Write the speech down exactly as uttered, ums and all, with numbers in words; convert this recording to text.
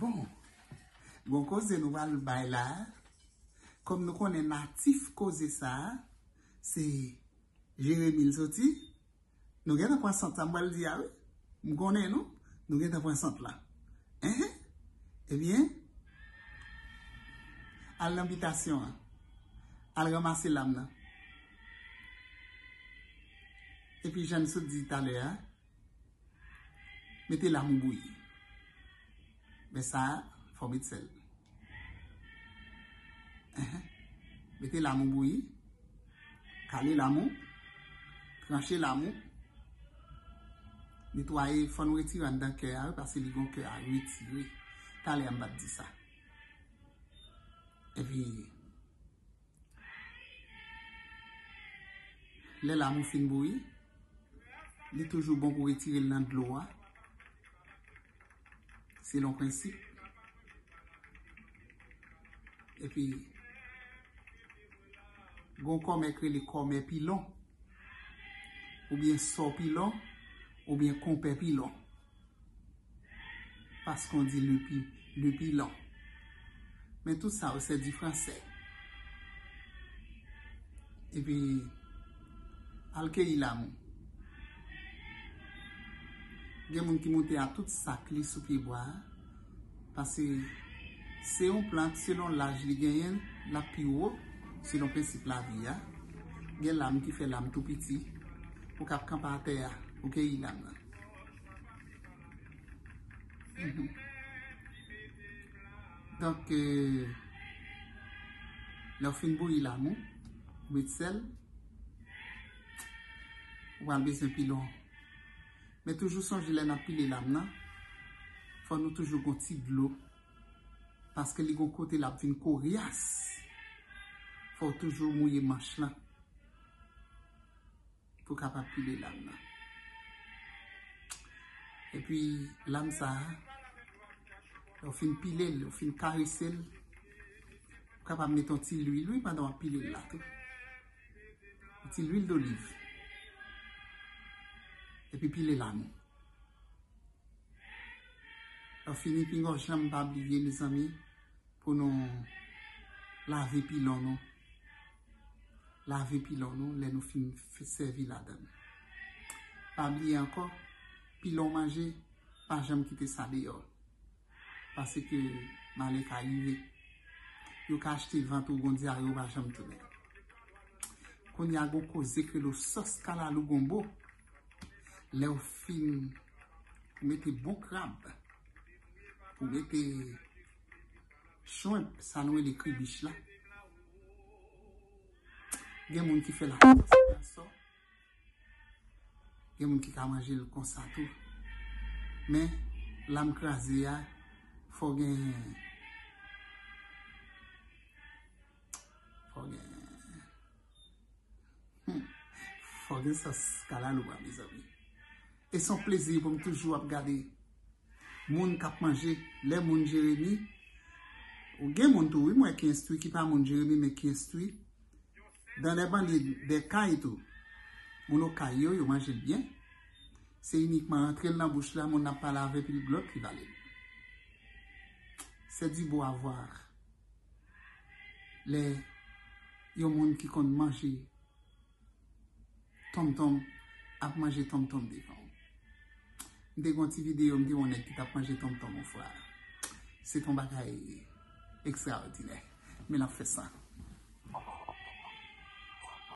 Bon, gon koze nou pral bay la. Kòm nou konnen natif koze sa a, se Jeremi l soti. Nou gentan pran sant sa m pral di a, wi. M konnen nou, nou gentan pran sant la. Enhen. Ebyen, al nan bitasyon an. Al ranmase lam nan. Epi jan n sot di talè a, mete lam ou bouyi. Men sa, fò w met sèl. Enhen. Mete lam ou bouyi. Kale lam ou. Tranche lam ou. Netwaye, fò nou retire anndan kè a, wi, paske li gon kè a retire. Talè a m pa t di sa. Epi, lè lam ou fin bouyi, li toujou bon pou retire l nan dlo a, selon prensip. Epi, gon kòmè k rele kòmè pilon, oubyen sò pilon, oubyen konpè pilon. Parce qu'on dit le pi, le pilon. Men tout sa yo se di fransè. Epi, al keyi lam ou. Gen moun ki moute a tout sak li sou pye bwa a. Paske se yon plant, selon laj li genyen, l ap pi wo, selon prensip lavi a. Gen lam ki fè lam tou piti. Ou k ap kanpe atè a, ou keyi lam nan. Mhm. Donk, euh, lè w fin bouyi lam ou, ou met sèl, ou pral bezwen pilon. Men toujou sonje lè n ap pile lam nan, fò nou toujou gon ti dlo, paske li gon kote l ap vin koryas. Fò w toujou mouye manch lan pou w kapab pile lam nan. Epi, lam sa a, lè w fin pile l, lè w fin karese l, ou kapab mete yon ti lwil, wi, pandan w ap pile l la tou. Yon ti lwil doliv. Epi pile lam ou. Lè w fini, pinga w janm pa bliye, mezanmi, pou nou lave pilon nou. Lave pilon nou lè nou fin f-, sèvi ladan l. Pa bliye ankò, pilon w manje, pa janm kite sa deyò. Paske malè ka rive. Yo ka achte vant ou gon dyare, ou pa janm tounen. Kounye a gon koze k rele sòs kalalou gonbo. Lè w fin, ou mete bon krab, ou mete chwenp, sa nou rele kribich la. Gen moun ki fè l ak sòs pwason. Gen moun ki ka manje l konsa tou. Men, lam kraze a, fò gen, fò gen, hmm, fò gen sòs kalalou a, mezanmi. E se yon plezi pou m toujou ap gade moun k ap manje, lè moun Jeremi, ou gen moun tou, wi, m wè ki enstwi, ki pa moun Jeremi, men ki enstwi. Dan lè banlye dè kay tou, moun Okay yo, yo manje l byen. Se inikman rantre l nan bouch la, moun nan ap pale avè epi l glòt li vale l. C'est du beau à voir. Lè yon moun ki konn manje tonmtonm ap manje tonmtonm devan w. M te gen yon ti videyo, m te wè yon nèg ki t ap manje tonmtonm yon fwa. Se t yon bagay ekstraòdinè. Men l ap fè sa.